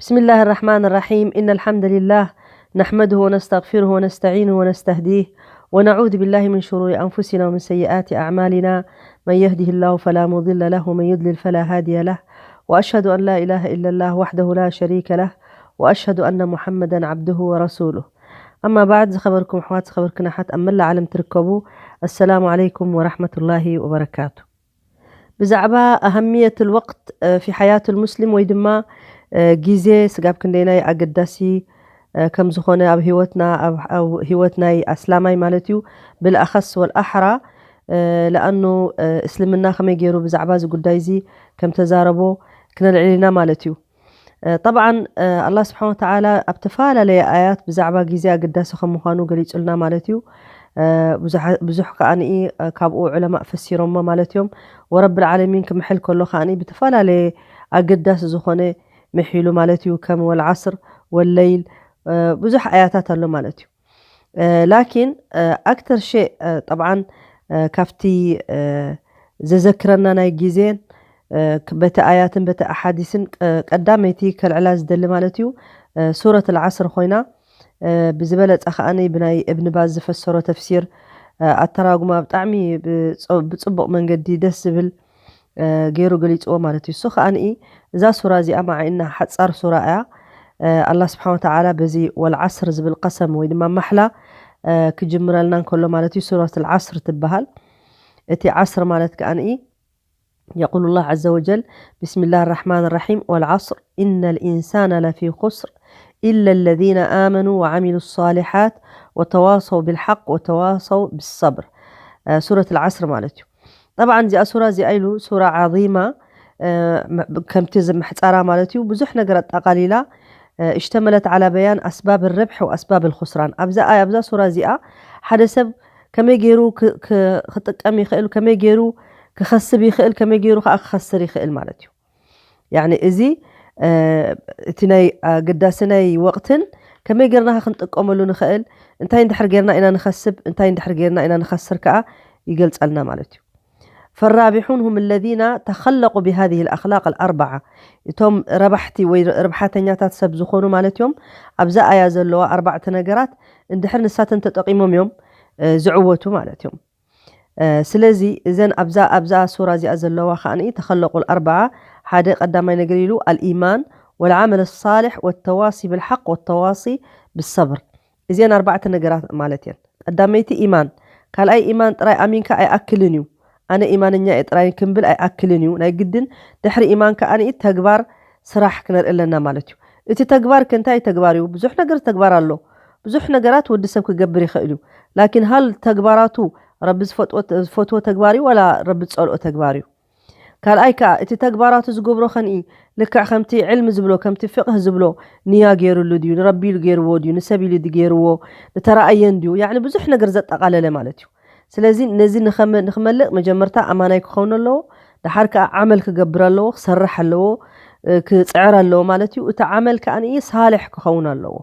بسم الله الرحمن الرحيم. إن الحمد لله نحمده ونستغفره ونستعينه ونستهديه، ونعوذ بالله من شرور أنفسنا ومن سيئات أعمالنا. من يهده الله فلا مضل له، ومن يضلل فلا هادي له. وأشهد أن لا إله إلا الله وحده لا شريك له، وأشهد أن محمدا عبده ورسوله. أما بعد، ዝኸበርኩም ኣሕዋት፣ ዝኸበርክን ኣሓት ኣብ መላእ ዓለም ትርከቡ፣ السلام عليكم ورحمة الله وبركاته. ብዛዕባ ኣህምየት ልወቅት ፊ ሓያት ልሙስሊም ወይ ድማ ግዜ ስጋብ ክንደይናይ ኣገዳሲ ከም ዝኾነ ኣብ ህይወትና ኣብ ህይወት ናይ ኣስላማይ ማለት እዩ። ብልኣኸስ ወልኣሕራ ለኣኑ እስልምና ከመይ ገይሩ ብዛዕባ እዚ ጉዳይ እዚ ከም ተዛረቦ ክነልዕል ኢና ማለት እዩ። ጠብዓን ኣላ ስብሓን ወተዓላ ኣብ ተፈላለየ ኣያት ብዛዕባ ግዜ ኣገዳሲ ከም ምዃኑ ገሊጹልና ማለት እዩ። ብዙሕ ከኣ ካብኡ ዕለማእ ፈሲሮሞ ማለት እዮም። ወረብ ልዓለሚን ክምሕል ከሎ ከኣ ብተፈላለየ ኣገዳሲ ዝኾነ ምሒሉ ማለት እዩ። ከም ወልዓስር ወለይል ብዙሕ ኣያታት ኣሎ ማለት እዩ። ላኪን ኣክተር ሸእ ጠብዓን ካብቲ ዘዘክረና ናይ ግዜን በቲ ኣያትን በቲ ኣሓዲስን ቀዳመይቲ ከልዕላ ዝደሊ ማለት እዩ። ሱረት ልዓስር ኮይና ብዝበለፀ ከኣ ብናይ እብን ባዝ ዝፈሰሮ ተፍሲር ኣተራጉማ ብጣዕሚ ብፅቡቕ መንገዲ ደስ ዝብል ገይሩ ገሊፅዎ ማለት እዩ። እሱ ከኣ እዛ ሱራ እዚኣ ማዓይና ሓፃር ሱራ እያ። ኣላ ስብሓን ወተዓላ በዚ ወልዓስር ዝብል ቀሰም ወይ ድማ ማሕላ ክጅምረልና እንከሎ ማለት እዩ። ሱረት ልዓስር ትበሃል። እቲ ዓስር ማለት ከኣ يقول الله عز وجل: بسم الله الرحمن الرحيم: والعصر إن الإنسان لفي خسر إلا الذين آمنوا وعملوا الصالحات وتواصوا بالحق وتواصوا بالصبر. ሱረት ልዓስር ማለት እዩ። ጠብዓን እዚኣ ሱራ እዚኣ ኢሉ ሱራ ዓዚማ ከምቲ ዝምሕፃራ ማለት እዩ። ብዙሕ ነገር ኣጠቓሊላ እሽተመለት ዓላ በያን ኣስባብ ርብሒ ወኣስባብ ልኹስራን። ኣብዛ ኣያ ኣብዛ ሱራ እዚኣ ሓደ ሰብ ከመይ ገይሩ ክጥቀም ይኽእል፣ ከመይ ገይሩ ክኸስብ ይኽእል፣ ከመይ ገይሩ ከዓ ክኸስር ይኽእል ማለት እዩ። ያኒ እዚ እቲ ናይ ኣገዳሲ ናይ ወቕትን ከመይ ጌርና ክንጥቀመሉ ንኽእል፣ እንታይ እንድሕር ጌርና ኢና ንኸስብ፣ እንታይ እንድሕር ጌርና ኢና ንኸስር ከዓ ይገልጸልና ማለት እዩ። فالرابحون هم الذين تخلقوا بهذه الأخلاق الأربعة። እቶም ረባሕቲ ወይ ርብሓተኛታት ሰብ ዝኾኑ ማለት እዮም። ኣብዛ ኣያ ዘለዋ ኣርባዕተ ነገራት እንድሕር ንሳተን ተጠቒሞም እዮም ዝዕወቱ ማለት እዮም። ስለዚ እዘን ኣብዛ ኣብዛ ሱራ እዚኣ ዘለዋ ከኣ ተኸለቁል ኣርባዓ ሓደ ቀዳማይ ነገር ኢሉ ኣልኢማን ወልዓመል ሳልሕ ወተዋሲ ብልሓቅ ወተዋሲ ብሰብር። እዚአን ኣርባዕተ ነገራት ማለት እየን። ቀዳመይቲ ኢማን። ካልኣይ ኢማን ጥራይ ኣሚንካ ኣይኣክልን እዩ። ኣነ ኢማነኛ እየ ጥራይ ክንብል ኣይኣክልን እዩ። ናይ ግድን ድሕሪ ኢማን ከኣ ተግባር ስራሕ ክነርኢ ኣለና ማለት እዩ። እቲ ተግባር ከ እንታይ ተግባር እዩ? ብዙሕ ነገር ተግባር ኣሎ። ብዙሕ ነገራት ወዲ ሰብ ክገብር ይኽእል እዩ። ላኪን ሃል ተግባራቱ ረቢ ዝፈትዎ ተግባር እዩ ዋላ ረቢ ዝጸልኦ ተግባር እዩ? ካልኣይ ከኣ እቲ ተግባራቱ ዝገብሮ ከንኢ ልክዕ ከምቲ ዕልሚ ዝብሎ ከምቲ ፍቅህ ዝብሎ ንያ ገይሩሉ ድዩ ንረቢ ኢሉ ገይርዎ ድዩ ንሰብ ኢሉ ድዩ ገይርዎ ንተረኣየን ድዩ ያዕኒ ብዙሕ ነገር ዘጠቓለለ ማለት እዩ። ስለዚ ነዚ ንኸመ- ንክመልእ መጀመርታ ኣማናይ ክኸውን ኣለዎ። ደሓር ከኣ ዓመል ክገብር ኣለዎ ክሰርሕ ኣለዎ። ክፅዕር ኣለዎ ማለት እዩ። እቲ ዓመል ከኣ ንኢ ሳልሕ ክኸውን ኣለዎ።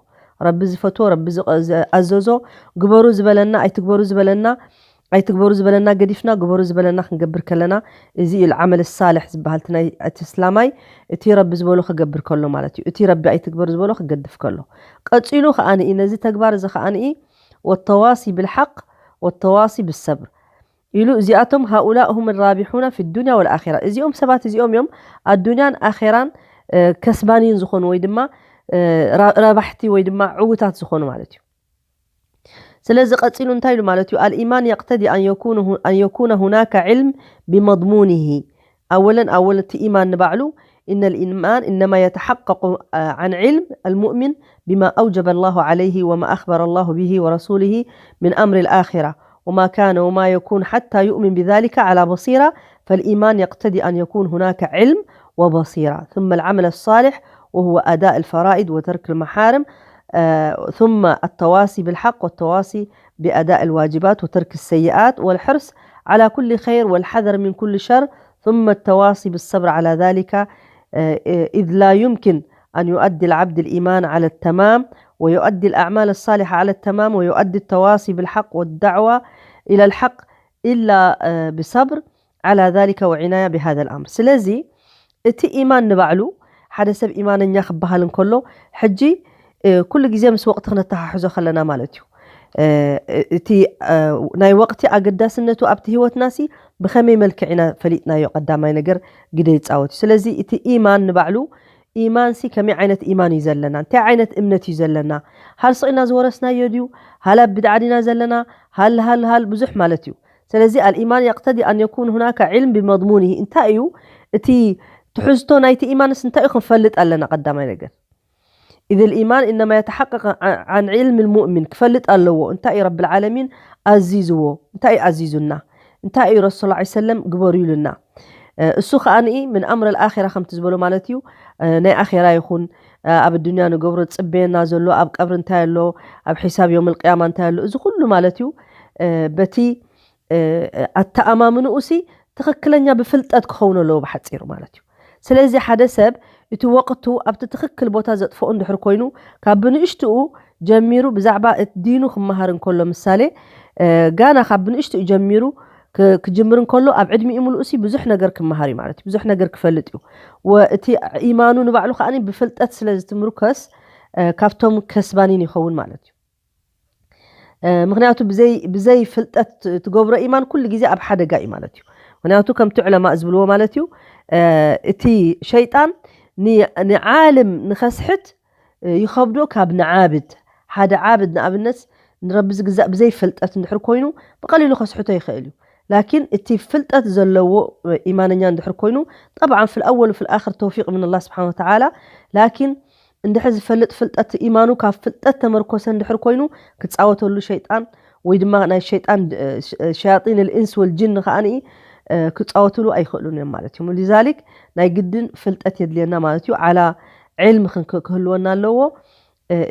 ረቢ ዝፈትዎ ረቢ ዝቐ- ዝኣዘዞ ግበሩ ዝበለና ኣይትግበሩ ዝበለና ኣይትግበሩ ዝበለና ገዲፍና ግበሩ ዝበለና ክንገብር ከለና እዚ እዩ ዓመል ሳልሕ ዝበሃል እቲ ናይ እቲ እስላማይ እቲ ረቢ ዝበሎ ክገብር ከሎ ማለት እዩ። እቲ ረቢ ኣይትግበሩ ዝበሎ ክገድፍ ከሎ ቀፂሉ ከኣ ንኢ ነዚ ተግባር እዚ ከኣ ንኢ ወተዋሲ ብልሓቅ ወተዋሲ ብሰብር ኢሉ እዚኣቶም ሃኡላ ሁም ራቢሑና ፊ ዱንያ ወልኣኺራ እዚኦም ሰባት እዚኦም እዮም ኣዱንያን ኣኼራን ከስባኒን ዝኾኑ ወይ ድማ ረባሕቲ ወይ ድማ ዕውታት ዝኾኑ ማለት እዩ። ስለዚ ቀፂሉ እንታይ ኢሉ ማለት እዩ ኣልኢማን የቅተዲ ኣን የኩነ ሁናከ ዕልም ብመضሙኒሂ ኣወለን ኣወል እቲ ኢማን ንባዕሉ إن الإيمان إنما يتحقق عن علم المؤمن بما أوجب الله عليه وما أخبر الله به ورسوله من أمر الآخرة وما كان وما يكون حتى يؤمن بذلك على بصيرة. فالإيمان يقتضي أن يكون هناك علم وبصيرة ثم العمل الصالح وهو أداء الفرائض وترك المحارم ثم التواصي بالحق والتواصي بأداء الواجبات وترك السيئات والحرص على كل خير والحذر من كل شر ثم التواصي بالصبر على ذلك إذ لا يمكن أن يؤدي العبد الإيمان على التمام ويؤدي الأعمال الصالحة على التمام ويؤدي التواصي بالحق والدعوة إلى الحق إلا بصبر على ذلك وعناية بهذا الأمر. ስለዚ እቲ ኢማን ንባዕሉ ሓደ ሰብ ኢማነኛ ክበሃል እንከሎ፣ ሕጂ ኩሉ ግዜ ምስ ወቕቲ ክነተሓሕዞ ከለና ማለት እዩ። እቲ ናይ ወቕቲ ኣገዳስነቱ ኣብቲ ህይወትናሲ ብኸመይ መልክዕ ኢና ፈሊጥናዮ? ቀዳማይ ነገር ግደ ይፃወት እዩ። ስለዚ እቲ ኢማን ንባዕሉ፣ ኢማንሲ ከመይ ዓይነት ኢማን እዩ ዘለና? እንታይ ዓይነት እምነት እዩ ዘለና? ሃልስቕ ኢና ዝወረስናዮ ድዩ? ሃላ ብድዓ ዲና ዘለና? ሃል ሃል ሃል ብዙሕ ማለት እዩ። ስለዚ ኣልኢማን የቅተዲ ኣን የኩን ሁናካ ዕልም ብመድሙኒ፣ እንታይ እዩ እቲ ትሕዝቶ ናይቲ ኢማንስ እንታይ እዩ ክንፈልጥ ኣለና? ቀዳማይ ነገር ኢዝ ልኢማን እነማ የተሓቀቅ ዓን ዕልም ልሙእሚን፣ ክፈልጥ ኣለዎ። እንታይ እዩ ረብል ዓለሚን ኣዚዝዎ? እንታይ እዩ ኣዚዙና? እንታይ እዩ ረሱል ላ ሰለም ግበሩ ኢሉና? እሱ ከዓኒ ምን ኣምር ልኣራ ከምቲ ዝበሎ ማለት እዩ። ናይ ኣራ ይኹን ኣብ ኣዱንያ ንገብሮ ዝፅበየና ዘሎ፣ ኣብ ቀብሪ እንታይ ኣሎ፣ ኣብ ሒሳብ ዮም ልቅያማ እንታይ ኣሎ፣ እዚ ኩሉ ማለት እዩ በቲ ኣተኣማምንኡ ሲ ትኽክለኛ ብፍልጠት ክኸውን ኣለዎ ብሓፂሩ ማለት እዩ። ስለዚ ሓደ ሰብ እቲ ወቕቱ ኣብቲ ትኽክል ቦታ ዘጥፍኦ እንድሕር ኮይኑ፣ ካብ ብንእሽትኡ ጀሚሩ ብዛዕባ እቲ ዲኑ ክመሃር እንከሎ፣ ምሳሌ ጋና ካብ ብንእሽትኡ ጀሚሩ ክጅምር እንከሎ፣ ኣብ ዕድሚኡ ምሉእሲ ብዙሕ ነገር ክመሃር እዩ ማለት እዩ። ብዙሕ ነገር ክፈልጥ እዩ። ወእቲ ኢማኑ ንባዕሉ ከዓኒ ብፍልጠት ስለ ዝትምርከስ ካብቶም ከስባኒን ይኸውን ማለት እዩ። ምክንያቱ ብዘይ ፍልጠት ትገብሮ ኢማን ኩሉ ግዜ ኣብ ሓደጋ እዩ ማለት እዩ። ምክንያቱ ከምቲ ዕለማ ዝብልዎ ማለት እዩ፣ እቲ ሸይጣን ንዓልም ንኸስሕት ይኸብዶ ካብ ንዓብድ። ሓደ ዓብድ ንኣብነት ንረቢ ዝግዛእ ብዘይ ፍልጠት እንድሕር ኮይኑ ብቐሊሉ ከስሕቶ ይኽእል እዩ። ላኪን እቲ ፍልጠት ዘለዎ ኢማነኛ እንድሕር ኮይኑ፣ ጠብዓን ፍልኣወል ፍልኣኽር ተውፊቅ ምን ኣላህ ስብሓን ወተዓላ። ላኪን እንድሕር ዝፈልጥ ፍልጠት ኢማኑ ካብ ፍልጠት ተመርኮሰ እንድሕር ኮይኑ፣ ክፃወተሉ ሸይጣን ወይ ድማ ናይ ሸይጣን ሸያጢን ልኢንስ ወልጅን ከዓኒ ክፃወትሉ ኣይኽእሉን እዮም ማለት እዩ። ሊዛሊክ ናይ ግድን ፍልጠት የድልየና ማለት እዩ። ዓላ ዕልም ክህልወና ኣለዎ።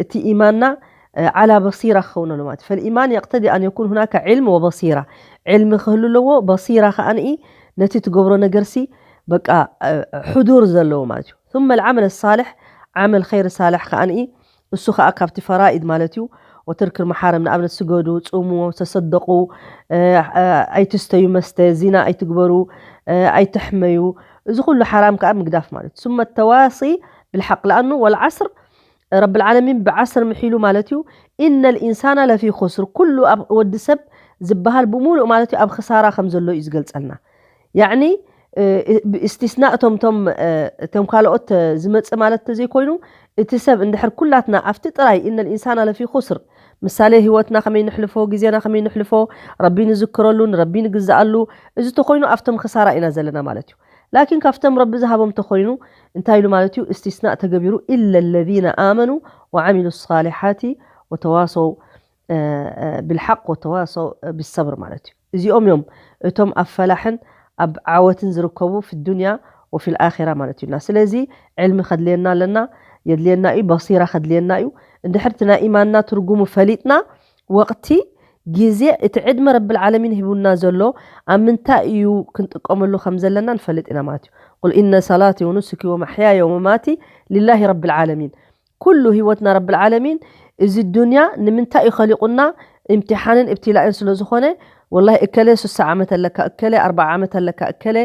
እቲ ኢማንና ዓላ በሲራ ክኸውን ኣሎ ማለት እዩ። ፈልኢማን የቅተዲ ኣን የኩን ሁናካ ዕልም ወበሲራ። ዕልሚ ክህሉ ኣለዎ። በሲራ ከዓኒ ነቲ ትገብሮ ነገርሲ በቃ ሕዱር ዘለዎ ማለት እዩ። ثم العمل الصالح ዓመል ኸይር ሳልሕ ከዓኒ እሱ ከዓ ካብቲ ፈራኢድ ማለት እዩ። ወትርክ መሓረም ንኣብነት ስገዱ፣ ፅሙ፣ ተሰደቁ፣ ኣይትስተዩ መስተ፣ ዚና ኣይትግበሩ፣ ኣይትሕመዩ። እዚ ኩሉ ሓራም ከዓ ምግዳፍ ማለት እዩ። ثم التواصي بالحق ለኣኑ ወልዓስር ረብል ዓለሚን ብዓስር ምሒሉ ማለት እዩ። ኢነ ልኢንሳና ለፊ ኹስር፣ ኩሉ ኣብ ወዲ ሰብ ዝበሃል ብምሉእ ማለት እዩ ኣብ ክሳራ ከም ዘሎ እዩ ዝገልጸልና። ያዕኒ ብእስትስናእ እቶም እቶም እቶም ካልኦት ዝመጽእ ማለት ተዘይኮይኑ፣ እቲ ሰብ እንድሕር ኩላትና ኣብቲ ጥራይ ኢነ ልኢንሳና ለፊ ኹስር፣ ምሳሌ ህይወትና ከመይ ንሕልፎ፣ ግዜና ከመይ ንሕልፎ፣ ረቢ ንዝክረሉ፣ ንረቢ ንግዝኣሉ፣ እዚ ተኮይኑ ኣብቶም ክሳራ ኢና ዘለና ማለት እዩ። ላኪን ካብቶም ረቢ ዝሃቦም ተኮይኑ እንታይ ኢሉ ማለት እዩ? እስትስናእ ተገቢሩ፣ ኢለ ለዚነ ኣመኑ ወዓሚሉ ሳሊሓቲ ወተዋሰው ብልሓቅ ወተዋሰው ብሰብር ማለት እዩ። እዚኦም እዮም እቶም ኣብ ፈላሕን ኣብ ዓወትን ዝርከቡ ፊ ዱንያ ወፊ ልኣራ ማለት እዩና። ስለዚ ዕልሚ ከድልየና ኣለና፣ የድልየና እዩ። በሲራ ከድልየና እዩ። እንድሕር እቲ ናይ ኢማንና ትርጉሙ ፈሊጥና፣ ወቕቲ፣ ግዜ፣ እቲ ዕድመ ረብል ዓለሚን ሂቡና ዘሎ ኣብ ምንታይ እዩ ክንጥቀመሉ ከም ዘለና ንፈልጥ ኢና ማለት እዩ። ቁል ኢነ ሰላቲ ወኑስኪ ወመሕያየ ወመማቲ ሊላሂ ረብል ዓለሚን። ኩሉ ህይወትና ረብል ዓለሚን፣ እዚ ዱንያ ንምንታይ እዩ ኸሊቁና? እምትሓንን እብትላእን ስለ ዝኾነ፣ ወላሂ እከለ ስሳ ዓመት ኣለካ፣ እከለ ኣርባዓ ዓመት ኣለካ፣ እከለ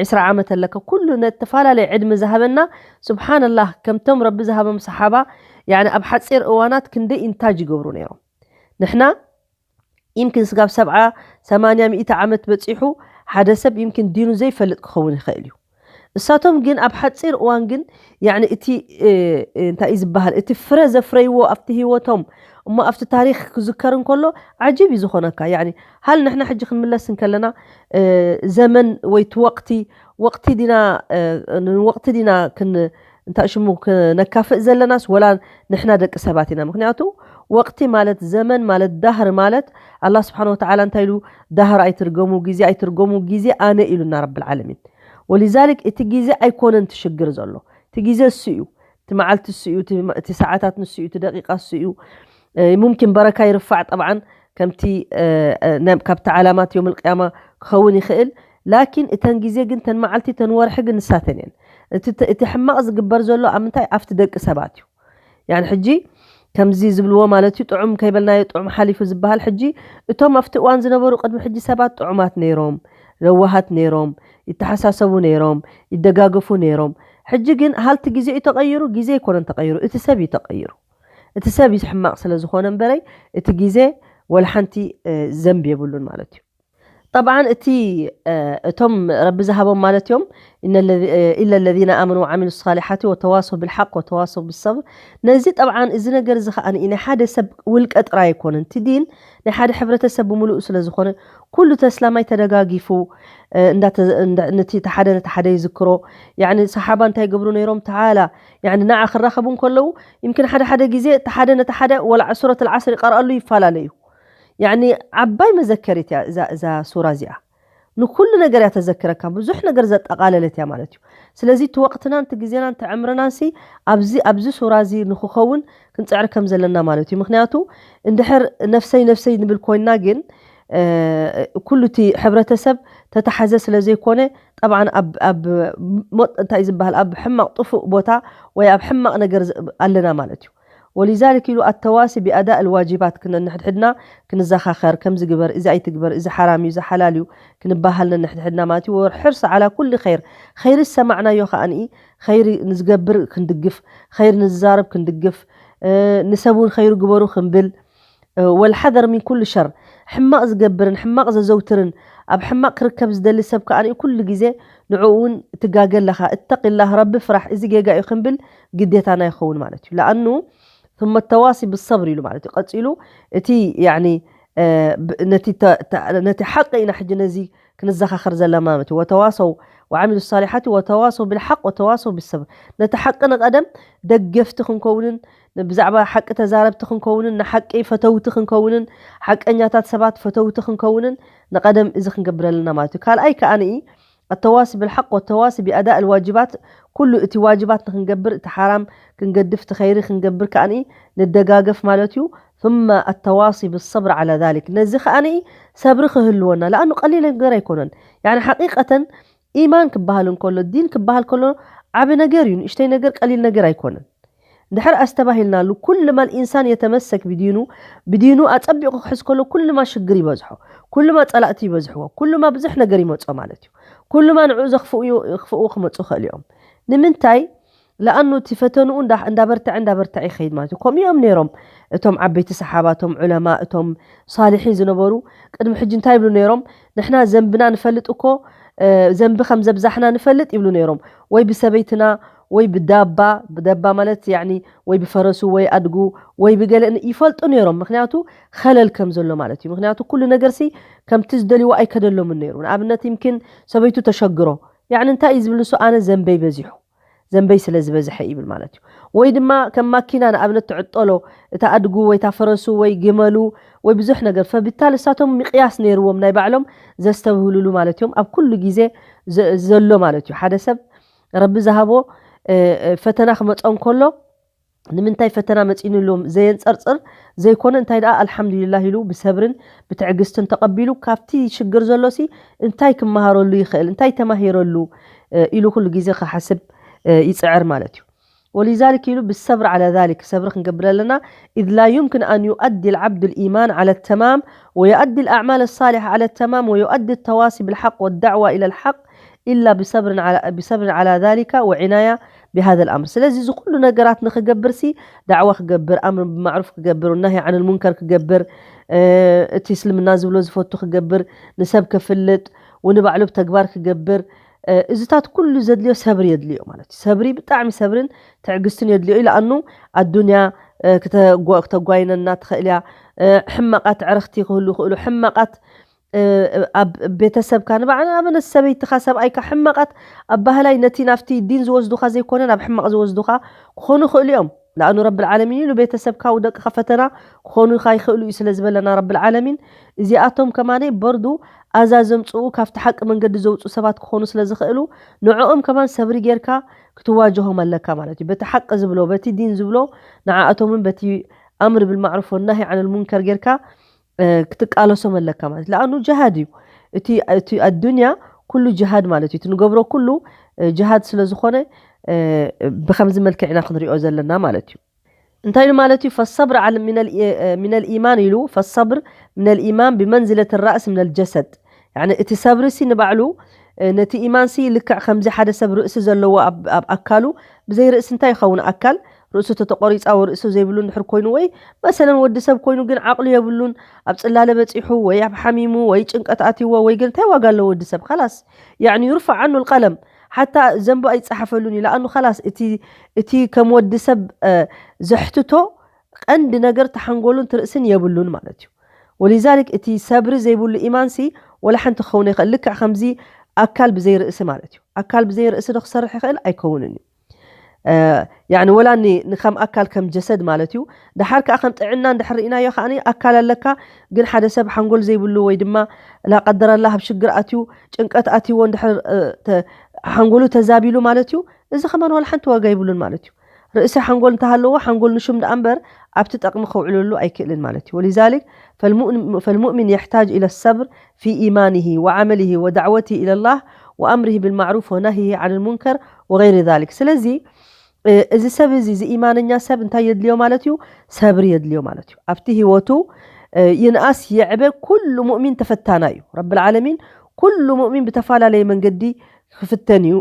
ዕስራ ዓመት ኣለካ፣ ኩሉ ነተፈላለየ ዕድመ ዝሃበና ስብሓንላህ። ከምቶም ረቢ ዝሃቦም ሰሓባ ያኒ ኣብ ሓፂር እዋናት ክንደይ ኢንታጅ ይገብሩ ነይሮም። ንሕና ይምኪን ስጋብ ሰብዓ ሰማንያ ሚእቲ ዓመት በፂሑ ሓደ ሰብ ይምኪን ዲኑ ዘይፈልጥ ክኸውን ይኽእል እዩ። እሳቶም ግን ኣብ ሓፂር እዋን ግን ያኒ እቲ እንታይ እዩ ዝበሃል፣ እቲ ፍረ ዘፍረይዎ ኣብቲ ህይወቶም እሞ ኣብቲ ታሪክ ክዝከር እንከሎ ዓጂብ እዩ ዝኾነካ። ያኒ ሃል ንሕና ሕጂ ክንምለስ እንከለና ዘመን ወይ እቲ ወቅቲ ወቅቲ ዲና ንወቅቲ ዲና ክን እንታይ ሽሙ ክነካፍእ ዘለናስ ወላ ንሕና ደቂ ሰባት ኢና? ምክንያቱ ወቅቲ ማለት ዘመን ማለት ዳህር ማለት ኣላህ ስብሓን ወተዓላ እንታይ ኢሉ ዳህር ኣይትርገሙ፣ ግዜ ኣይትርገሙ፣ ግዜ ኣነ ኢሉና ረብል ዓለሚን። ወሊዛሊክ እቲ ግዜ ኣይኮነን እቲ ሽግር ዘሎ፣ እቲ ግዜ እሱ እዩ፣ እቲ መዓልቲ እሱ እዩ፣ እቲ ሰዓታት ንሱ እዩ፣ እቲ ደቂቃ እሱ እዩ። ሙምኪን በረካ ይርፋዕ ጠብዓን ከምቲ ካብቲ ዓላማት ዮም ልቅያማ ክኸውን ይኽእል። ላኪን እተን ግዜ ግን ተን መዓልቲ ተን ወርሒ ግን ንሳተን እየን። እቲ ሕማቕ ዝግበር ዘሎ ኣብ ምንታይ ኣብቲ ደቂ ሰባት እዩ። ያን ሕጂ ከምዚ ዝብልዎ ማለት እዩ፣ ጥዑም ከይበልናዮ ጥዑም ሓሊፉ ዝበሃል። ሕጂ እቶም ኣብቲ እዋን ዝነበሩ ቅድሚ ሕጂ ሰባት ጥዑማት ነይሮም፣ ለዋሃት ነይሮም፣ ይተሓሳሰቡ ነይሮም፣ ይደጋገፉ ነይሮም። ሕጂ ግን ሃልቲ ግዜ እዩ ተቐይሩ፣ ግዜ ኣይኮነን ተቐይሩ፣ እቲ ሰብ እዩ ተቐይሩ። እቲ ሰብ እዩ ሕማቕ ስለ ዝኾነ እምበረይ እቲ ግዜ ወላ ሓንቲ ዘንቢ የብሉን ማለት እዩ። ጠብዓን እቲ እቶም ረቢ ዝሃቦም ማለት እዮም። ኢለ ለዚነ ኣመኑ ወዓሚሉ ሳሊሓቲ ወተዋሰው ብልሓቅ ወተዋሰው ብሰብር። ነዚ ጠብዓን እዚ ነገር እዚ ከዓ ናይ ሓደ ሰብ ውልቀ ጥራይ ኣይኮነን። እቲ ዲን ናይ ሓደ ሕብረተሰብ ብምሉኡ ስለ ዝኾነ ኩሉ ተስላማይ ተደጋጊፉ ነቲ ሓደ ነቲ ሓደ ይዝክሮ። ሰሓባ እንታይ ገብሩ ነይሮም? ተዓላ ንዓ ክራኸቡ እንከለዉ ይምክን ሓደ ሓደ ግዜ እቲ ሓደ ነቲ ሓደ ወላ ሱረት ልዓስር ይቀርኣሉ ይፈላለዩ። ያኒ ዓባይ መዘከሪት እያ እዛ እዛ ሱራ እዚኣ። ንኩሉ ነገር እያ ተዘክረካ፣ ብዙሕ ነገር ዘጠቓለለት እያ ማለት እዩ። ስለዚ እቲ ወቕትናን እቲ ግዜናን እቲ ዕምርናን ሲ ኣብዚ ኣብዚ ሱራ እዚ ንክኸውን ክንጽዕር ከም ዘለና ማለት እዩ። ምክንያቱ እንድሕር ነፍሰይ ነፍሰይ ንብል ኮይንና ግን ኩሉ እቲ ሕብረተሰብ ተተሓዘ ስለ ዘይኮነ ጠብዓን ኣብ ኣብ እንታይ ዝበሃል ኣብ ሕማቕ ጥፉእ ቦታ ወይ ኣብ ሕማቕ ነገር ኣለና ማለት እዩ። ወሊዛሊክ ኢሉ ኣተዋሲ ቢኣዳእ ልዋጅባት ክነንሕድሕድና ክንዘኻኸር ከምዚ ግበር እዚ ኣይትግበር እዚ ሓራም እዩ እዚ ሓላል እዩ ክንበሃል ነንሕድሕድና ማለት እዩ። ወርሕርስ ዓላ ኩሉ ኸይር ኸይሪ ዝሰማዕናዮ ከዓኒ ኸይሪ ንዝገብር ክንድግፍ ኸይሪ ንዝዛረብ ክንድግፍ ንሰብ እውን ኸይሩ ግበሩ ክንብል ወልሓደር ሚን ኩሉ ሸር ሕማቕ ዝገብርን ሕማቕ ዘዘውትርን ኣብ ሕማቕ ክርከብ ዝደሊ ሰብ ከዓኒ ኩሉ ግዜ ንዕኡ እውን ትጋገ ኣለኻ እተቂላህ ረቢ ፍራሕ እዚ ጌጋ እዩ ክንብል ግዴታና ይኸውን ማለት እዩ። ለኣኑ ثم التواصي بالصبر ኢሉ ማለት እዩ። ቀፂሉ እቲ ያኒ ነቲ ሓቂ ኢና ሕጂ ነዚ ክንዘኻኸር ዘለና ማለት እዩ። ወተዋሰው ወዓሚሉ ሳሊሓቲ ወተዋሰው ብልሓቅ ወተዋሰው ብሰብር ነቲ ሓቂ ንቐደም ደገፍቲ ክንከውንን ብዛዕባ ሓቂ ተዛረብቲ ክንከውንን ንሓቂ ፈተውቲ ክንከውንን ሓቀኛታት ሰባት ፈተውቲ ክንከውንን ንቐደም እዚ ክንገብር ኣለና ማለት እዩ። ካልኣይ ከዓኒ ኣተዋሲ ብልሓቅ ወተዋሲ ቢኣዳእ ልዋጅባት ኩሉ እቲ ዋጅባት ንክንገብር እቲ ሓራም ክንገድፍ እቲ ኸይሪ ክንገብር ከዓኒ ንደጋገፍ ማለት እዩ። ثم التواصي بالصبر على ذلك ነዚ ከዓኒ ሰብሪ ክህልወና ለኣኑ ቀሊል ነገር ኣይኮነን። ያኒ ሓቂቀተን ኢማን ክበሃል እንከሎ ዲን ክበሃል ከሎ ዓቢ ነገር እዩ። ንእሽተይ ነገር ቀሊል ነገር ኣይኮነን። እንድሕር ኣስተባሂልናሉ ኩሉ ማ ልኢንሳን የተመሰክ ብዲኑ ብዲኑ ኣጸቢቑ ክሕዝ ከሎ ኩሉ ማ ሽግር ይበዝሖ፣ ኩሉ ማ ጸላእቲ ይበዝሕዎ፣ ኩሉ ማ ብዙሕ ነገር ይመጾ ማለት እዩ። ኩሉ ማ ንዕኡ ዘኽፍኡ ክፍኡ ክመጹ ይኽእሉ እዮም። ንምንታይ? ለኣኑ እቲ ፈተንኡ እንዳበርትዐ እንዳበርትዐ ይኸይድ ማለት እዩ። ከምኡ እዮም ነይሮም እቶም ዓበይቲ ሰሓባ፣ እቶም ዑለማ፣ እቶም ሳሊሒን ዝነበሩ ቅድሚ ሕጂ እንታይ ይብሉ ነይሮም? ንሕና ዘንብና ንፈልጥ እኮ ዘንቢ ከም ዘብዛሕና ንፈልጥ ይብሉ ነይሮም። ወይ ብሰበይትና ወይ ብዳባ፣ ብዳባ ማለት ያኒ ወይ ብፈረሱ ወይ ኣድጉ ወይ ብገለ ይፈልጡ ነይሮም። ምክንያቱ ኸለል ከም ዘሎ ማለት እዩ። ምክንያቱ ኩሉ ነገርሲ ከምቲ ዝደልይዎ ኣይከደሎምን ነይሩ። ንኣብነት ይምኪን ሰበይቱ ተሸግሮ ያኒ እንታይ እዩ ዝብል ንሱ ኣነ ዘንበይ በዚሑ ዘንበይ ስለ ዝበዝሐ ይብል ማለት እዩ። ወይ ድማ ከም ማኪና ንኣብነት ትዕጠሎ እታ ኣድጉ ወይ እታ ፈረሱ ወይ ግመሉ ወይ ብዙሕ ነገር ፈብታል እሳቶም ምቅያስ ነይርዎም ናይ ባዕሎም ዘስተብህሉሉ ማለት እዮም። ኣብ ኩሉ ግዜ ዘሎ ማለት እዩ። ሓደ ሰብ ረቢ ዝሃቦ ፈተና ክመፀ እንከሎ ንምንታይ ፈተና መፂኑሎም ዘየንፀርፅር ዘይኮነ እንታይ ደኣ ኣልሓምዱሊላህ ኢሉ ብሰብርን ብትዕግስትን ተቐቢሉ ካብቲ ሽግር ዘሎሲ እንታይ ክመሃረሉ ይኽእል እንታይ ተማሂረሉ ኢሉ ኩሉ ግዜ ክሓስብ ይፅዕር ማለት እዩ። ولذلك ኢሉ بالصبر على ذلك ሰብሪ ክንገብር ኣለና። إذ لا يمكن أن يؤدي العبد الإيمان على التمام ويؤدي الأعمال الصالحة على التمام ويؤدي التواصي بالحق والدعوة إلى الحق إلا بصبر على بصبر على ذلك وعناية بهذا الأمر ስለዚ እዚ ኩሉ ነገራት ንክገብር ሲ ዳዕዋ ክገብር ኣምር ብማዕሩፍ ክገብር ናሂ ዓን ልሙንከር ክገብር እቲ እስልምና ዝብሎ ዝፈቱ ክገብር ንሰብ ክፍልጥ ወንባዕሉ ብተግባር ክገብር እዚታት ኩሉ ዘድልዮ ሰብሪ የድልዮ ማለት እዩ። ሰብሪ ብጣዕሚ ሰብርን ትዕግስትን የድልዮ እዩ። ለኣኑ ኣዱንያ ክተጓይነና ትኽእል እያ። ሕማቃት ዕረኽቲ ክህሉ ይኽእሉ ሕማቃት ኣብ ቤተሰብካ ንባዕና ኣበነት ሰበይትኻ ሰብኣይካ ሕማቃት ኣባህላይ ነቲ ናብቲ ዲን ዝወስዱኻ ዘይኮነ ናብ ሕማቅ ዝወስዱኻ ክኾኑ ይኽእሉ እዮም። ለኣኑ ረብል ዓለሚን ኢሉ ቤተሰብካ ውደቅኻ ፈተና ክኾኑኻ ይኽእሉ እዩ ስለ ዝበለና ረብል ዓለሚን እዚኣቶም ከማነ በርዱ ኣዛ ዘምፅኡ ካብቲ ሓቂ መንገዲ ዘውፅኡ ሰባት ክኾኑ ስለ ዝኽእሉ ንዕኦም ከማን ሰብሪ ጌርካ ክትዋጀሆም ኣለካ ማለት እዩ። በቲ ሓቂ ዝብሎ በቲ ዲን ዝብሎ ንዓኣቶምን በቲ ኣምር ብልማዕሩፍ ወናሂ ዓን ልሙንከር ጌርካ ክትቃለሶም ኣለካ ማለት ለኣኑ ጅሃድ እዩ። እቲ ኣዱንያ ኩሉ ጅሃድ ማለት እዩ። እቲ ንገብሮ ኩሉ ጅሃድ ስለ ዝኾነ ብከምዚ መልክዕ ኢና ክንሪኦ ዘለና ማለት እዩ። እንታይ ኢሉ ማለት እዩ? فالصبر على من الإيمان ኢሉ فالصبر من الإيمان بمنزلة الرأس من الجسد يعني እቲ ሰብሪ ሲ ንባዕሉ ነቲ ኢማንሲ ልክዕ ከምዚ ሓደ ሰብ ርእሲ ዘለዎ ኣብ ኣካሉ፣ ብዘይ ርእሲ እንታይ ይኸውን ኣካል? ርእሱ ተተቆሪጻ ወይ ርእሱ ዘይብሉ እንድሕር ኮይኑ፣ ወይ መሰለን ወዲ ሰብ ኮይኑ ግን ዓቕሉ የብሉን፣ ኣብ ጽላለ በጺሑ ወይ ኣብ ሓሚሙ ወይ ጭንቀት ኣትይዎ ወይ ግን እንታይ ዋጋ ኣለዎ? ወዲ ሰብ ኻላስ፣ ያዕኒ፣ ዩርፋዕ ዓኑ ልቀለም፣ ሓታ ዘንቡ ኣይጸሓፈሉን እዩ። ለኣኑ ኻላስ እቲ እቲ ከም ወዲ ሰብ ዘሕትቶ ቀንዲ ነገር ተሓንጎሉን ትርእስን የብሉን ማለት እዩ። ወሊዛሊክ እቲ ሰብሪ ዘይብሉ ኢማንሲ ወላ ሓንቲ ክኸውን ይኽእል። ልክዕ ከምዚ ኣካል ብዘይ ርእሲ ማለት እዩ። ኣካል ብዘይ ርእሲ ዶ ክሰርሕ ይኽእል? ኣይከውንን እዩ። ያኒ ወላ ንከም ኣካል ከም ጀሰድ ማለት እዩ። ደሓር ከዓ ከም ጥዕና እንድሕር ርኢናዮ ከዓ ኣካል ኣለካ፣ ግን ሓደ ሰብ ሓንጎል ዘይብሉ ወይ ድማ ላቀደረላ ኣብ ሽግር ኣትዩ፣ ጭንቀት ኣትይዎ እንድሕር ሓንጎሉ ተዛቢሉ ማለት እዩ፣ እዚ ከማን ዋላ ሓንቲ ዋጋ ይብሉን ማለት እዩ። ርእሲ ሓንጎል እንተሃለዎ ሓንጎል ንሹም ደኣ እምበር ኣብቲ ጠቕሚ ከውዕለሉ ኣይክእልን ማለት እዩ። ወሊዛሊክ ፈልሙእሚን የሕታጅ ኢለ ሰብር ፊ ኢማኒሂ ወዓመሊሂ ወዳዕወቲ ኢለላህ ወኣምሪሂ ብልማዕሩፍ ወናሂሂ ዓን ልሙንከር ወገይሪ ዛሊክ። ስለዚ እዚ ሰብ እዚ እዚ ኢማነኛ ሰብ እንታይ የድልዮ ማለት እዩ? ሰብሪ የድልዮ ማለት እዩ። ኣብቲ ህይወቱ ይንኣስ የዕበ ኩሉ ሙእሚን ተፈታና እዩ። ረብል ዓለሚን ኩሉ ሙእሚን ብተፈላለየ መንገዲ ክፍተን እዩ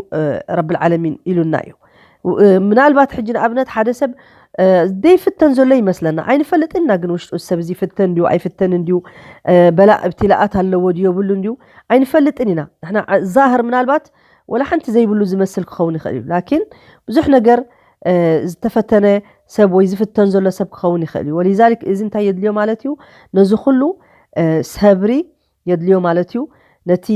ረብል ዓለሚን ኢሉና እዩ። ምናልባት ሕጂ ንኣብነት ሓደ ሰብ ዘይፍተን ዘሎ ይመስለና፣ ኣይንፈልጥን ኢና። ግን ውሽጡ ሰብ እዚ ይፍተን ድዩ ኣይፍተንን ድዩ፣ በላእ እብትላኣት ኣለዎ ድዩ የብሉን ድዩ ኣይንፈልጥን ኢና። ንሕና ዛህር ምናልባት ወላ ሓንቲ ዘይብሉ ዝመስል ክኸውን ይኽእል እዩ። ላኪን ብዙሕ ነገር ዝተፈተነ ሰብ ወይ ዝፍተን ዘሎ ሰብ ክኸውን ይኽእል እዩ። ወሊዛሊክ እዚ እንታይ የድልዮ ማለት እዩ? ነዚ ኩሉ ሰብሪ የድልዮ ማለት እዩ። ነቲ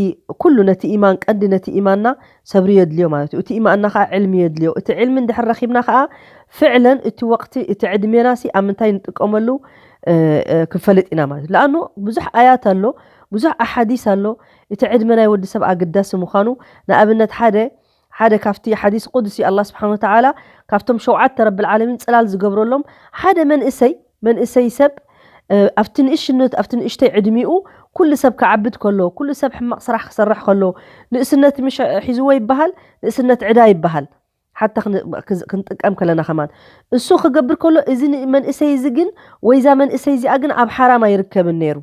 ኩሉ ነቲ ኢማን ቀንዲ ነቲ ኢማንና ሰብሪ የድልዮ ማለት እዩ። እቲ ኢማንና ከዓ ዕልሚ የድልዮ። እቲ ዕልሚ እንድሕር ረኺብና ከዓ ፍዕለን እቲ ወቅቲ እቲ ዕድሜና ሲ ኣብ ምንታይ ንጥቀመሉ ክንፈልጥ ኢና ማለት እዩ። ለኣኑ ብዙሕ ኣያት ኣሎ፣ ብዙሕ ኣሓዲስ ኣሎ። እቲ ዕድመ ናይ ወዲ ሰብ ኣገዳሲ ምዃኑ ንኣብነት ሓደ ሓደ ካብቲ ሓዲስ ቁድሲ ኣላህ ስብሓን ወተዓላ ካብቶም ሸውዓተ ረብል ዓለሚን ፅላል ዝገብረሎም ሓደ መንእሰይ መንእሰይ ሰብ ኣብቲ ንእሽነት ኣብቲ ንእሽተይ ዕድሚኡ ኩሉ ሰብ ክዓብድ ከሎ ኩሉ ሰብ ሕማቕ ስራሕ ክሰርሕ ከሎ ንእስነት ምሽ ሒዝዎ ይበሃል። ንእስነት ዕዳ ይበሃል። ሓታ ክንጥቀም ከለና ከማን እሱ ክገብር ከሎ እዚ መንእሰይ እዚ ግን ወይዛ መንእሰይ እዚኣ ግን ኣብ ሓራም ኣይርከብን ነይሩ።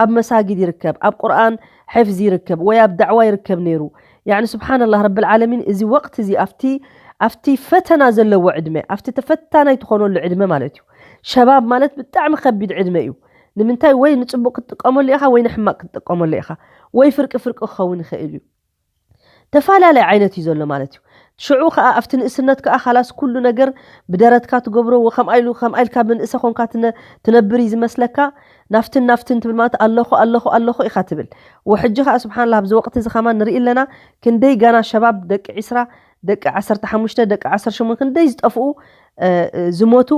ኣብ መሳጊድ ይርከብ፣ ኣብ ቁርኣን ሕፍዚ ይርከብ ወይ ኣብ ዳዕዋ ይርከብ ነይሩ። ያኒ ስብሓንላህ ረብል ዓለሚን እዚ ወቅት እዚ ኣብቲ ኣብቲ ፈተና ዘለዎ ዕድመ ኣብቲ ተፈታናይ ትኾነሉ ዕድመ ማለት እዩ። ሸባብ ማለት ብጣዕሚ ከቢድ ዕድመ እዩ። ንምንታይ ወይ ንፅቡቅ ክትጥቀመሉ ኢኻ ወይ ንሕማቅ ክትጥቀመሉ ኢኻ። ወይ ፍርቂ ፍርቂ ክኸውን ይኽእል እዩ። ተፈላለየ ዓይነት እዩ ዘሎ ማለት እዩ። ሽዑ ከዓ ኣብቲ ንእስነት ከዓ ካላስ ኩሉ ነገር ብደረትካ ትገብሮ ከምኣ ኢሉ ከምኣ ኢልካ ብንእሰ ኮንካ ትነብር እዩ ዝመስለካ። ናፍትን ናፍትን ትብል ማለት ኣለኹ ኣለኹ ኣለኹ ኢኻ ትብል። ወሕጂ ከዓ ስብሓንላ ኣብዚ ወቅቲ እዚ ከማን ንርኢ ኣለና። ክንደይ ጋና ሸባብ ደቂ ዒስራ ደቂ ዓሰርተ ሓሙሽተ ደቂ ዓሰርተ ሸሞንተ ክንደይ ዝጠፍኡ ዝሞቱ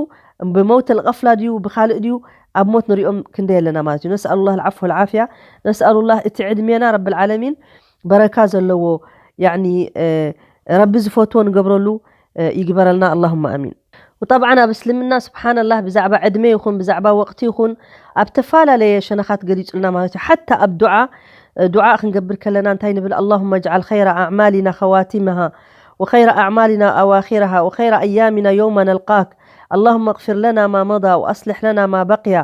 ብመውት ልቀፍላ ድዩ ብካልእ ድዩ ኣብ ሞት ንሪኦም ክንደይ ኣለና ማለት እዩ። ነስኣሉላህ ልዓፍ ወልዓፍያ። ነስኣሉላህ እቲ ዕድሜና ረብል ዓለሚን በረካ ዘለዎ ያኒ ረቢ ዝፈትዎ ንገብረሉ ይግበረልና ኣላሁማ ኣሚን። وطبعا ኣብ እስልምና ስብሓንላህ ብዛዕባ ዕድመ ይኹን ብዛዕባ ወቅቲ ይኹን ኣብ ተፈላለየ ሸነኻት ገሊፁልና ማለት እዩ። ሓታ ኣብ ዱዓ ዱዓ ክንገብር ከለና እንታይ ንብል? اللهم اجعل خير أعمالنا خواتمها وخير أعمالنا أواخرها وخير أيامنا يوم نلقاك. اللهم اغفر لنا ما مضى وأصلح لنا ما بقي.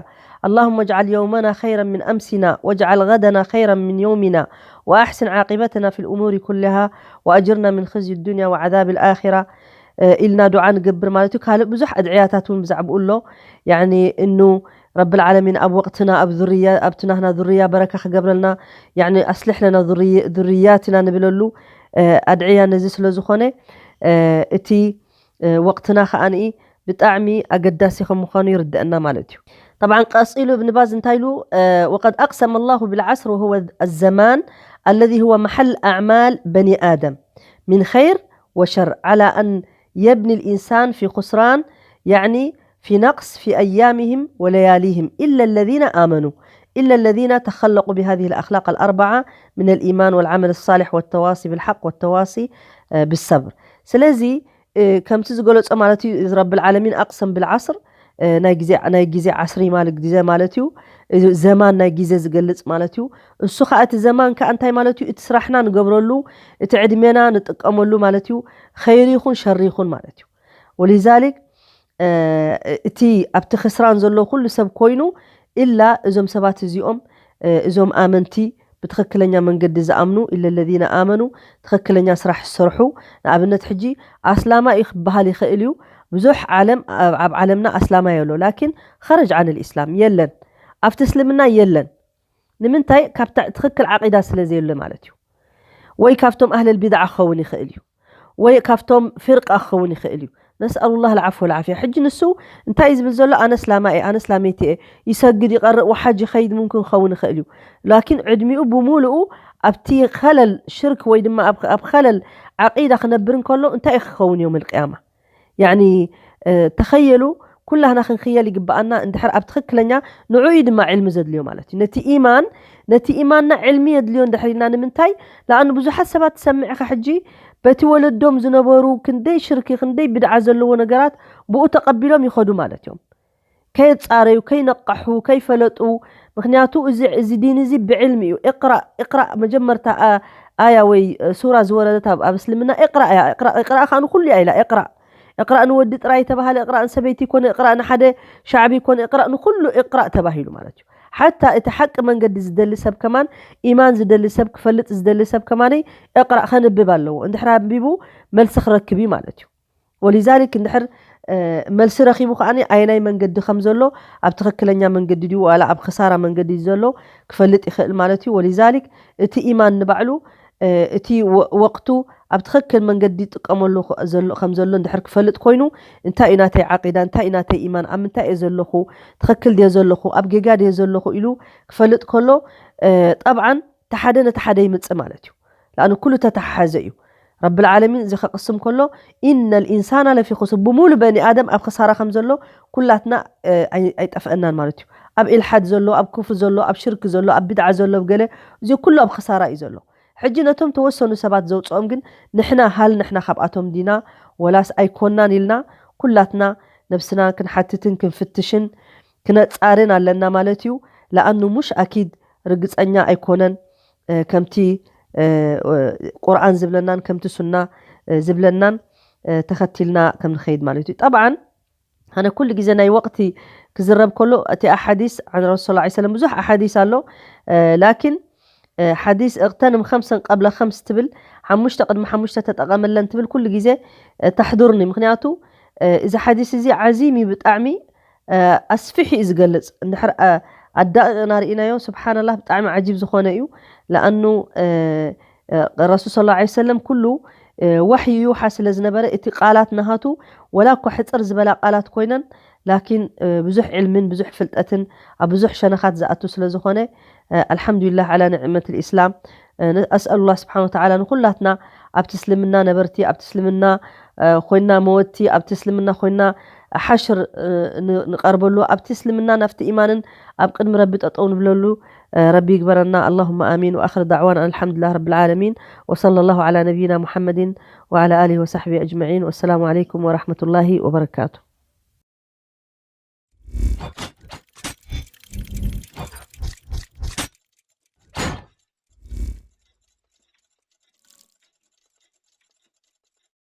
اللهم اجعل يومنا خيرا من أمسنا واجعل غدنا خيرا من يومنا وأحسن عاقبتنا في الأمور كلها وأجرنا من خزي الدنيا وعذاب الآخرة. ኢልና ዱዓ ንገብር ማለት እዩ። ካልእ ብዙሕ ኣድዕያታት እውን ብዛዕባኡ ኣሎ። ያኒ እኑ ረብል ዓለሚን ኣብ ወቅትና ኣብ ዙርያ ኣብቲ ናህና ዙርያ በረካ ክገብረልና ያኒ ኣስልሕ ለና ዙርያትና ንብለሉ ኣድዕያ ነዚ ስለ ዝኾነ እቲ ወቅትና ከዓኒ ብጣዕሚ ኣገዳሲ ከም ምዃኑ ይርደአና ማለት እዩ። طبعا ቀፂሉ እብን ባዝ እንታይ ኢሉ? وقد أقسم الله بالعصر وهو الزمان الذي هو محل أعمال بني آدم من خير وشر على أن يبني الإنسان في خسران، يعني في نقص في أيامهم ولياليهم، إلا الذين آمنوا، إلا الذين تخلقوا بهذه الأخلاق الأربعة من الإيمان والعمل الصالح والتواصي بالحق والتواصي بالصبر. ስለዚ ከምቲ ዝገለጾ ማለት እዩ። እዚ ረብል ዓለሚን ኣቅሰም ብልዓስር ናይ ግዜ ናይ ግዜ ዓስሪ ማለት ግዜ ማለት እዩ። ዘማን ናይ ግዜ ዝገልጽ ማለት እዩ። እሱ ከዓ እቲ ዘማን ከዓ እንታይ ማለት እዩ? እቲ ስራሕና ንገብረሉ እቲ ዕድሜና ንጥቀመሉ ማለት እዩ። ኸይሪ ይኹን ሸሪ ይኹን ማለት እዩ። ወሊዛሊክ እቲ ኣብቲ ክስራን ዘሎ ኩሉ ሰብ ኮይኑ ኢላ እዞም ሰባት እዚኦም እዞም ኣመንቲ ብትኽክለኛ መንገዲ ዝኣምኑ ኢለ ለዚነ ኣመኑ፣ ትኽክለኛ ስራሕ ዝሰርሑ። ንኣብነት ሕጂ ኣስላማይ እዩ ክበሃል ይኽእል እዩ። ብዙሕ ዓለም ኣብ ዓለምና ኣስላማይ ኣሎ፣ ላኪን ኸረጅ ዓን ልእስላም የለን፣ ኣብቲ እስልምና የለን። ንምንታይ? ካብታ ትኽክል ዓቂዳ ስለ ዘየሎ ማለት እዩ። ወይ ካብቶም ኣህለል ቢድዓ ክኸውን ይኽእል እዩ፣ ወይ ካብቶም ፍርቃ ክኸውን ይኽእል እዩ። ነስኣሉላህ ልዓፍ ወልዓፍያ። ሕጂ ንሱ እንታይ እዩ ዝብል ዘሎ? ኣነ እስላማ እየ፣ ኣነ እስላመይቲ እየ፣ ይሰግድ፣ ይቐርእ፣ ወሓጅ ይኸይድ፣ ሙምክን ክኸውን ይኽእል እዩ። ላኪን ዕድሚኡ ብምሉኡ ኣብቲ ኸለል ሽርክ ወይ ድማ ኣብ ኸለል ዓቂዳ ክነብር እንከሎ እንታይ እዩ ክኸውን የውመል ቅያማ? ያኒ ተኸየሉ ኩላህና ክንክየል ይግብኣና። እንድሕር ኣብ ትኽክለኛ ንዑ እዩ ድማ ዕልሚ ዘድልዮ ማለት እዩ። ነቲ ኢማን ነቲ ኢማንና ዕልሚ የድልዮ እንድሕር ኢልና። ንምንታይ? ለኣኑ ብዙሓት ሰባት ትሰምዕኻ ሕጂ በቲ ወለዶም ዝነበሩ ክንደይ ሽርኪ ክንደይ ብድዓ ዘለዎ ነገራት ብኡ ተቐቢሎም ይኸዱ ማለት እዮም። ከየጻረዩ፣ ከይነቃሑ፣ ከይፈለጡ። ምክንያቱ እዚ እዚ ዲን እዚ ብዕልሚ እዩ። እቅራእ እቅራእ መጀመርታ ኣያ ወይ ሱራ ዝወረደት ኣብ እስልምና እቅራእ እያ። እቅራእ እቅራእ ከዓ ንኩሉ እያ ኢላ። እቅራእ እቅራእ ንወዲ ጥራይ ተባሃለ፣ እቅራእ ንሰበይቲ ኮነ፣ እቅራእ ንሓደ ሻዕቢ ኮነ፣ እቅራእ ንኩሉ እቅራእ ተባሂሉ ማለት እዩ። ሓታ እቲ ሓቂ መንገዲ ዝደሊ ሰብ ከማን፣ ኢማን ዝደሊ ሰብ፣ ክፈልጥ ዝደሊ ሰብ ከማነይ እቅራእ ከንብብ ኣለዎ። እንድሕር ኣንቢቡ መልሲ ክረክብ እዩ ማለት እዩ። ወሊዛሊክ እንድሕር መልሲ ረኺቡ ከዓ ኣየናይ መንገዲ ከም ዘሎ፣ ኣብ ትኽክለኛ መንገዲ ድዩ ዋላ ኣብ ክሳራ መንገዲ ዘሎ ክፈልጥ ይኽእል ማለት እዩ። ወሊዛሊክ እቲ ኢማን ንባዕሉ እቲ ወቅቱ ኣብ ትኽክል መንገዲ ይጥቀመሉ ከም ዘሎ እንድሕር ክፈልጥ ኮይኑ፣ እንታይ እዩ ናተይ ዓቂዳ፣ እንታይ እዩ ናተይ ኢማን፣ ኣብ ምንታይ እየ ዘለኹ፣ ትኽክል ድየ ዘለኹ፣ ኣብ ጌጋ ድየ ዘለኹ ኢሉ ክፈልጥ ከሎ፣ ጠብዓን እቲ ሓደ ነቲ ሓደ ይምፅእ ማለት እዩ። ለኣኑ ኩሉ ተተሓሓዘ እዩ። ረብል ዓለሚን እዚ ከቕስም ከሎ፣ ኢነል ኢንሳና ለፊ ኹስር፣ ብሙሉ በኒ ኣደም ኣብ ክሳራ ከም ዘሎ ኩላትና ኣይጠፍአናን ማለት እዩ። ኣብ ኢልሓድ ዘሎ፣ ኣብ ክፍሪ ዘሎ፣ ኣብ ሽርክ ዘሎ፣ ኣብ ብድዓ ዘሎ፣ ገለ እዚ ኩሉ ኣብ ክሳራ እዩ ዘሎ። ሕጂ ነቶም ተወሰኑ ሰባት ዘውፅኦም ግን ንሕና ሃል ንሕና ካብኣቶም ዲና ወላስ ኣይኮናን ኢልና ኩላትና ነብስና ክንሓትትን ክንፍትሽን ክነጻርን ኣለና ማለት እዩ። ለኣኑ ሙሽ ኣኪድ ርግጸኛ ኣይኮነን። ከምቲ ቁርኣን ዝብለናን ከምቲ ሱና ዝብለናን ተኸቲልና ከም ንኸይድ ማለት እዩ። ጠብዓን ኣነ ኩሉ ግዜ ናይ ወቅቲ ክዝረብ ከሎ እቲ ኣሓዲስ ን ረሱል ስ ሰለም ብዙሕ ኣሓዲስ ኣሎ። ላኪን ሓዲስ እቅተንም ከምሰን ቀብለ ከምስ ትብል ሓሙሽተ ቅድሚ ሓሙሽተ ተጠቀመለን ትብል ኩሉ ግዜ ተሕዱርኒ። ምክንያቱ እዚ ሓዲስ እዚ ዓዚም እዩ ብጣዕሚ ኣስፊሕ እዩ ዝገልጽ። እንድሕር ኣዳቂቅና ርኢናዮ ስብሓንላህ ብጣዕሚ ዓጂብ ዝኾነ እዩ። ለኣኑ ረሱል ስ ሰለም ኩሉ ዋሕይ ይውሓ ስለ ዝነበረ እቲ ቃላት ናሃቱ ወላ እኳ ሕፅር ዝበላ ቃላት ኮይነን ላኪን ብዙሕ ዕልምን ብዙሕ ፍልጠትን ኣብ ብዙሕ ሸነኻት ዝኣቱ ስለ ዝኾነ ኣልሓምዱሊላህ ዓላ ንዕመት ልእስላም። ኣስኣሉላህ ስብሓን ወተዓላ ንኩላትና ኣብቲ እስልምና ነበርቲ ኣብቲ እስልምና ኮይና መወቲ ኣብቲ እስልምና ኮይና ሓሽር ንቐርበሉ ኣብቲ እስልምና ናብቲ ኢማንን ኣብ ቅድሚ ረቢ ጠጠው ንብለሉ ረቢ ይግበረና። ኣላሁማ ኣሚን። ወኣኽር ዳዕዋና ኣልሓምዱሊላህ ረብል ዓለሚን። ወሰለ ላሁ ዓላ ነቢይና ሙሓመድን ወዓላ ኣሊሂ ወሳሕቢሂ ኣጅመዒን። ወሰላሙ ዓለይኩም ወራሕመቱላሂ ወበረካቱ።